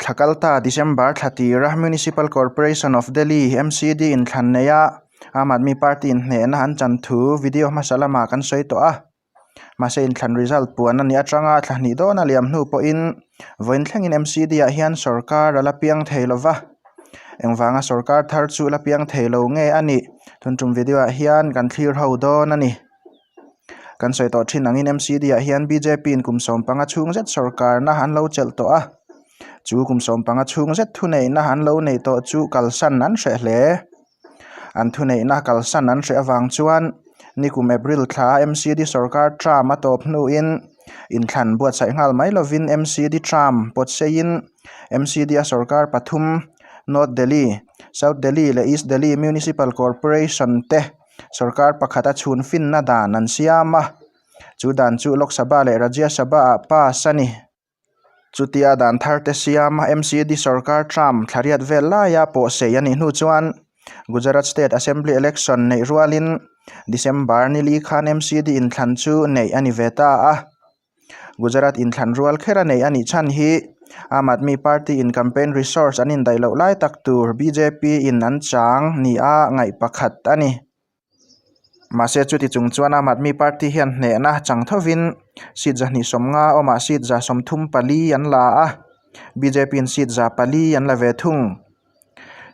Thla kalta December thla tira Municipal Corporation of Delhi, MCD, inthlan neia Aam Aadmi Party inhnehna an chan thu video hmasa lamah kan sawi tawh a. Mahse inthlan result puan a nih atanga thla hnih dawn a liam hnu pawhin vawiin thlengin MCD ah hian sorkar a la piang thei lo va. Engvanga sorkar thar chu la piang thei lo nge a nih thuntum video ah hian kan thlir ho dawn a ni. Kan sawi tawh thin angin MCD ah hian bjp in kum sawmpanga chhung zet sorkarna an lo chelh tawh a, chu kum sawmpanga chhung zet thuneihna an lo neih tawh chu kalsan an hreh hle. An thuneihna kalsan an hreh avang chuan nikum April thla MCD sorkar term a tawp hnuin inthlan buatsaih nghal mai lovin MCD term pawt seiin MCD a sorkar pathum North Delhi, South Delhi leh East Delhi Municipal Corporation te Sorkar pakhata chhun finna dan an siam a, chu dan chu Lok Sabha leh Rajya Sabha ah pass a ni. Chutia dan thar te siam a MCD sorkar term thla riat vel laia pawh sei a nih hnu chuan Gujarat State Assembly Election neih rualin December nili khan MCD inthlan chu neih a ni ve ta a. Gujarat inthlan rual kher a nei a nih chhan hi Aam Aadmi Party in campaign resource an indaih loh lai tak tur bjp in an chang nia ngaih pakhat a ni. Mahse chuti chung chuan Aam Aadmi Party hian hnehna chang thovin seat 250 awmah seat 134 an la a, bjp in seat 400 an la ve thung.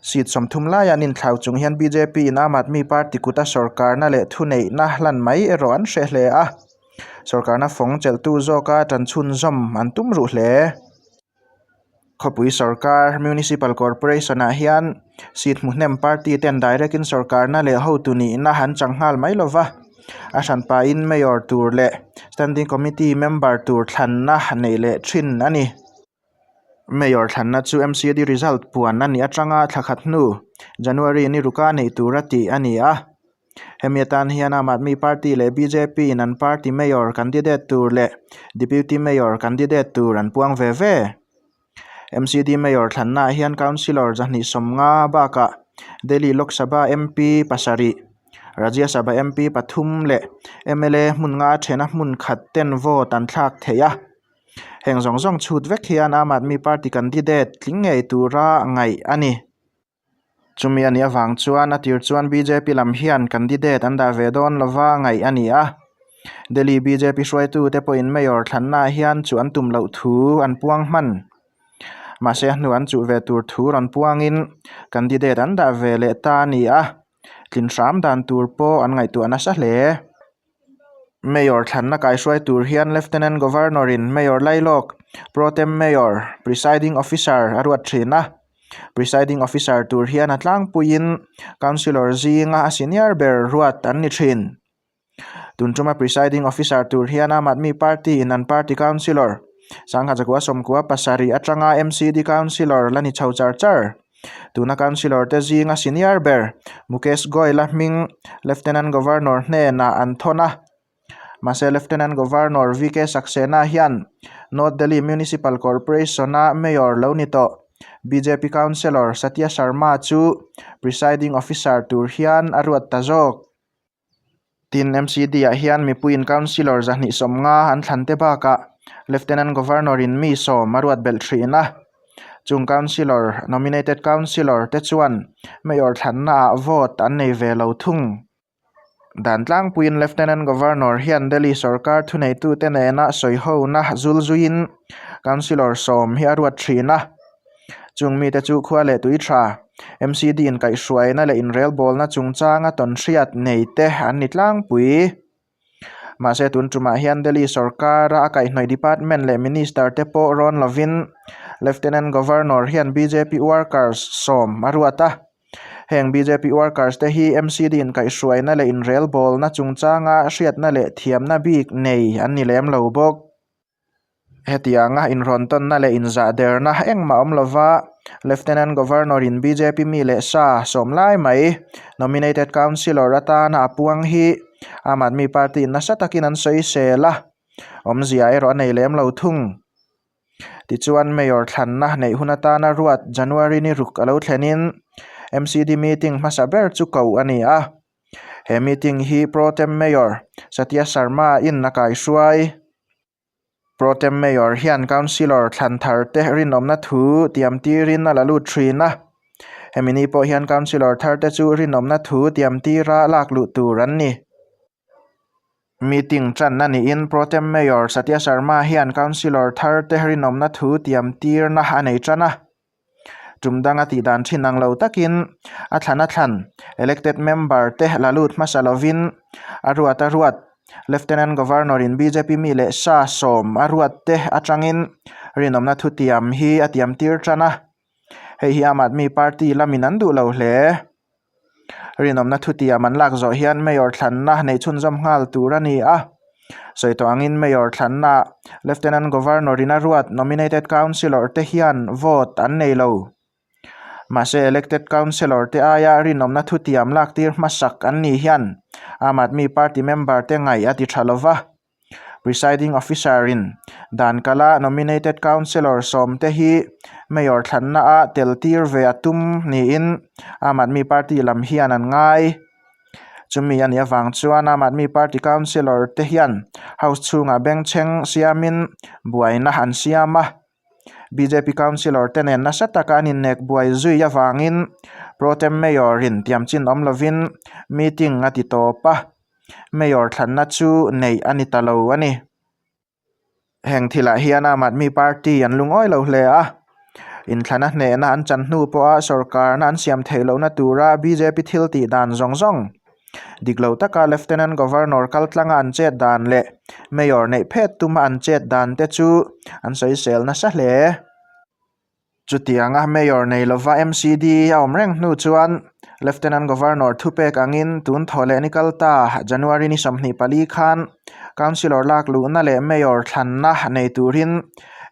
Seat 30 laia an inthlau chung hian bjp in Aam Aadmi Party kuta sorkarna leh thuneihna hlan mai erawh an hreh hle a. Sorkarna fawng chelhtu zawka tan chhunzawm an tum ruh hle. Khawpui sorkar Municipal Corporation ah hian seat hmu hnem party ten direct in sorkarna leh hotu nihna an chang nghal mai lova, a hranpain Mayor tur leh Standing Committee member tur thlanna neih leh thin a ni. Mayor thlanna chu MCD result puan a nih atanga thla khat hnu January ni ruka neih tura tih a ni a. Hemi atan hian Aam Aadmi Party leh bjp in an party Mayor candidate tur leh Deputy Mayor candidate tur an puang ve ve. MCD Mayor thlannaah hian Councillor 250 bakah Delhi Lok Sabha MP pasarih, Rajya Sabha MP pathum leh mla hmun nga thena hmun khat ten vote an thlak thei a. Heng zawng zawng chhut vek hian Aam Aadmi Party candidate tling ngei tura ngaih a ni. Chumi a nih avang chuan a tir chuan bjp lam hian candidate an dah ve dawn lova ngaih a ni a. Delhi bjp hruaitute pawhin Mayor thlannaah hian chu an tum loh thu an puang hman. Mahse a hnu an chuh ve tur thu rawn puangin candidate an dah ve leh ta a ni a, tlin hram dan tur pawh an ngaihtuah nasa hle. Mayor thlanna kaihruai tur hian Lieutenant Governor in Mayor Lailawk, Pro Tem Mayor, Presiding Officer a ruat thin a. Presiding Officer tur hian a tlangpuiin Councillor zinga a senior ber ruat an ni thin. Tun tuma Presiding Officer tur hian Aam Aadmi Party in an party Councillor Sangha Zakua Sawmkua pasarih atanga MCD Councillor la ni chho char char. Tuna Councillor te zinga senior ber Mukesh Goyal-a hming Lieutenant Governor hnenah an thawn a. Mahse Lieutenant Governor VK Saxena hian North Delhi Municipal Corporation-a Mayor lo ni tawh bjp Councillor Satya Sharma chu Presiding Officer tur hian a ruat ta zawk. Tin, MCD ah hian mipuiin Councillor 250 an thlan te bakah Lieutenant Governor in mi sawm a ruat belh thin a. Chung Councillor, Nominated Councillor, te chuan Mayor thlanna ah vote an nei ve lo thung. Dan tlangpuiin Lieutenant Governor hian Delhi sorkar thuneitute nena sawihona zul zuiin Councillor sawm hi a ruat thin a. Chung mite chu khua leh tui tha, MCD inkaihhruaina leh inrelbawlna chungchanga tawnhriat nei te an ni tlangpui. Mahse tun tumah hian Delhi sorkara a kaihhnawih department leh minister te pawh rawn lovin Lieutenant Governor hian bjp workers sawm a ruat a. Heng bjp workers te hi MCD inkaihhruaina leh inrelbawlna chungchanga hriatna leh thiamna bik nei an ni lem lo bawk. Hetianga inrawn tawnna leh inzahderna engmah awm lova Lieutenant Governor in bjp mi leh sa sawm lai mai Nominated Councillor atana a puang hi Aam Aadmi Party in nasa takin an sawi sel a, awmzia erawh a nei lem lo thung. Tichuan Mayor thlanna neih hun atana ruat January ni ruk a lo thlenin MCD meeting hmasa ber chu ko a ni a. He meeting hi Pro Tem Mayor Satya Sharma in a kaihruai. Pro Tem Mayor hian Councillor thlan thar te rinawmna thu tiam tirin a la lut thin a. Hemi ni pawh hian Councillor thar te chu rinawmna thu tiam tira lak luh tur an ni. Meeting tanna niin Pro Tem Mayor Satya Sharma hian Councillor thar te rinawmna thu tiam tirna a nei tan a. Tum danga tih dan thin ang lo takin a thlan a thlan elected member te la lut hmasa lovin a ruat a ruat. Lieutenant Governor in bjp mi leh sa sawm a ruat te atangin rinawmna thutiam hi a tiam tir tan a. Hei hi Aam Aadmi Party lamin an duh lo hle. Rinawmna thutiam an lak zawh hian Mayor thlanna neih chhunzawm nghal tur a ni a. Sawi tawh angin Mayor thlanna Lieutenant Governor in a ruat Nominated Councillor te hian vote an nei lo. Mahse Elected Councillor te aia rinawmna thutiam lak tir hmasak an ni hian Aam Aadmi Party member te ngaih a ti tha lova. Presiding Officer in dan kala Nominated Councillor sawmte hi Mayor thlanna ah tel tir ve a tum niin Aam Aadmi Party lam hian an ngai. Chumi a nih avang chuan Aam Aadmi Party Councillor te hian House chhungah bengchheng siamin buaina an siam a. Bjp Councillor te nen nasa taka an innek buai zui avangin Pro Tem Mayor in tiamchin awm lovin meeting a ti tawp a. Mayor thlanna chu neih a ni ta lo a ni. Heng thilah hian Aam Aadmi Party an lungawi lo hle a, inthlana hnehna an chan hnu pawha sorkarna an siam theih lohna tura bjp thil tih dan zawng zawng dik lo taka Lieutenant Governor kaltlanga an chet dan leh Mayor neih phet tuma an chet dan te chu an sawisel nasa hle. Chutianga Mayor nei lova MCD a awm reng hnu chuan Lieutenant Governor thupek angin tun thaw leh ni kal ta January ni 24 khan Councillor lak luhna leh Mayor thlanna nei turin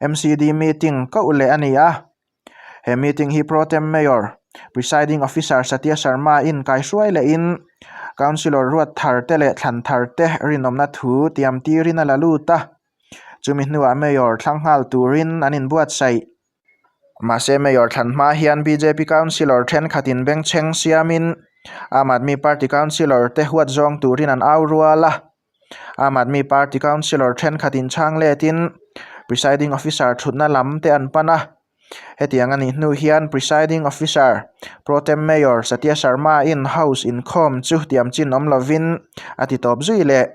MCD meeting koh leh a ni a. He meeting hi Pro Tem Mayor, Presiding Officer Satya Sharma in kaihruai lehin Councillor ruat thar te leh thlan thar te rinawmna thu tiam tirin a la lut a. Chumi hnuah Mayor thlang nghal turin an inbuatsaih. Mahse Mayor thlan hma hian bjp Councillor thenkhatin bengchheng siamin Aam Aadmi Party Councillor te huat zawng turin an au rual a. Aam Aadmi Party Councillor thenkhatin chhang letin Presiding Officer thutna lam te an pan a. Hetiang a nih hnu hian Presiding Officer Pro Tem Mayor Satya Sharma in House inkhawm chu tiamchin awm lovin a ti tawp zui leh.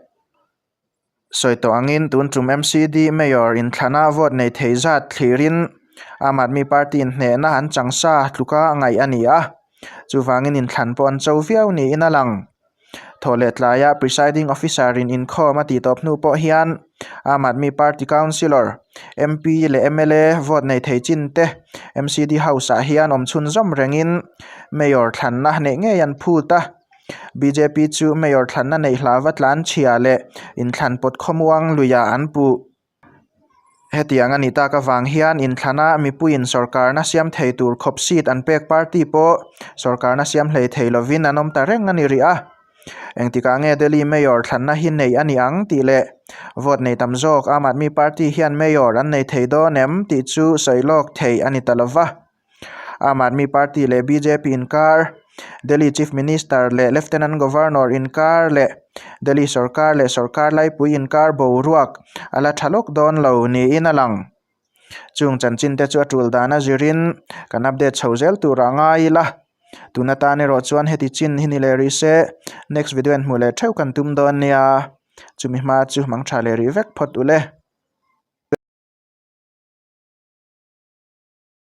Sawi tawh angin tun tum MCD Mayor inthlana vote nei thei zat thlirin Aam Aadmi Party in hnehna an chang sa tluka ngaih a ni a, chuvangin inthlan pawh an cho viau niin a lang. Thawhleh tlaia Presiding Officer in inkhawm a tih tawp hnu pawh hian Aam Aadmi Party Councillor, MP leh mla vote nei thei chin te MCD House ah hian awm chhunzawm rengin Mayor thlanna neih ngei an phut a. Bjp chu Mayor thlanna neih hlauva tlan chhia leh inthlan pawt khawmuang luiah an puh. Hetiang a nih tak avang hian inthlana mipuiin sorkarna siam thei tur khawp seat an pek party pawh sorkarna siam hlei thei lovin an awm ta reng a ni rih a. Engtikah nge Delhi Mayor thlanna hi neih a ni ang tih leh vote nei tam zawk Aam Aadmi Party hian Mayor an nei thei dawn em tih chu sawi lawk theih a ni ta lova. Aam Aadmi Party leh bjp inkar, Delhi Chief Minister leh Lieutenant Governor inkar leh Delhi sorkar leh sorkar laipui inkar boruak a la tha lawk dawn lo niin a lang. Chung chanchin te chu a tul dan a zirin kan update chho zel turah ngai ila. Tun atan erawh chuan heti chin hi ni leh rih se, next video in hmuh leh theuh kan tum dawn nia. Chumi hma chu hmang tha leh rih vek phawt ule.